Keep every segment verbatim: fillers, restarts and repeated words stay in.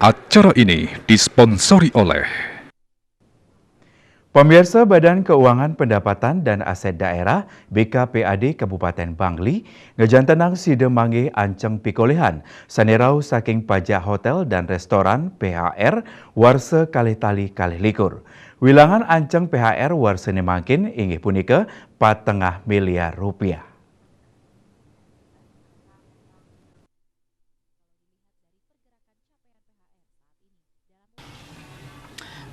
Acara ini disponsori oleh Pemirsa, Badan Keuangan Pendapatan dan Aset Daerah, B K P A D, Kabupaten Bangli, ngajantenang sida manggih anceng pikolihan sane rauh saking pajak hotel dan restoran, P H R, warsa kalih tali kalih likur. Wilangan anceng P H R warsane mangkin inggih punika patengah miliar rupiah.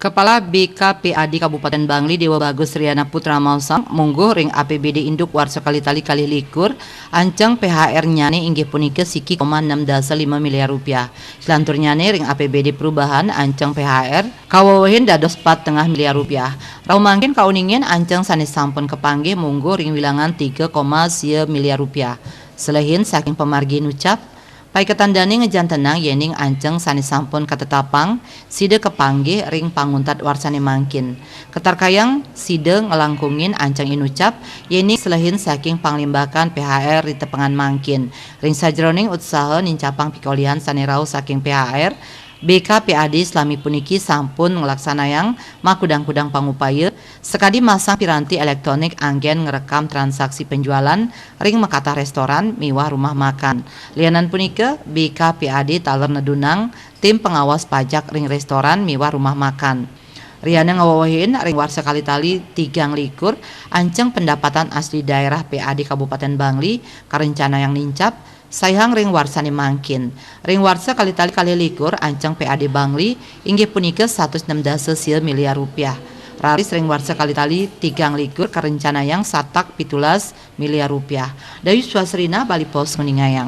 Kepala B K P A D Kabupaten Bangli, Dewa Bagus Riana Putra, maosang mungguh ring A P B D induk warsa kalih tali kalih likur, anceng P H R-nyane inggih punika siki koma enam dasa lima miliar rupiah. Selanturnyane ring A P B D perubahan, anceng P H R kawewehin dados pat tengah miliar rupiah. Rauh mangkin kauningin anceng sane sampun kapanggih mungguh ring wilangan tiga koma sia miliar rupiah. Selehin saking pamargi inucap, paiketan dane ngajantenang yening anceng sane sampun katetapang, sida kapanggih ring panguntat warsane mangkin. Katarkayang sida nglangkungin anceng inucap, yening selehin saking panglimbakan P H R ri tepengan mangkin. Ring sajeroning utsaha nincapang pikolihan sane rauh saking P H R, B K P A D salami puniki sampun nglaksanayang makudang-kudang pangupaya, sakadi masang piranti elektronik anggen ngrekam transaksi penjualan ring makatah restoran miwah rumah makan. Lianan punika, B K P A D taler nedunang tim pengawas pajak ring restoran miwah rumah makan. Riana ngawewehin ring warsa kalih tali tigang likur, anceng pendapatan asli daerah P A D Kabupaten Bangli karencanayang nincap, saihang ring warsane mangkin. Ring warsa kalih tali kalih likur, anceng P A D Bangli inggih punika satus enam dasa sia miliar rupiah. Raris ring warsa kalih tali tigang likur karencanayang satak pitulas miliar rupiah. Dayu Swasrina, Bali Post, nguningayang.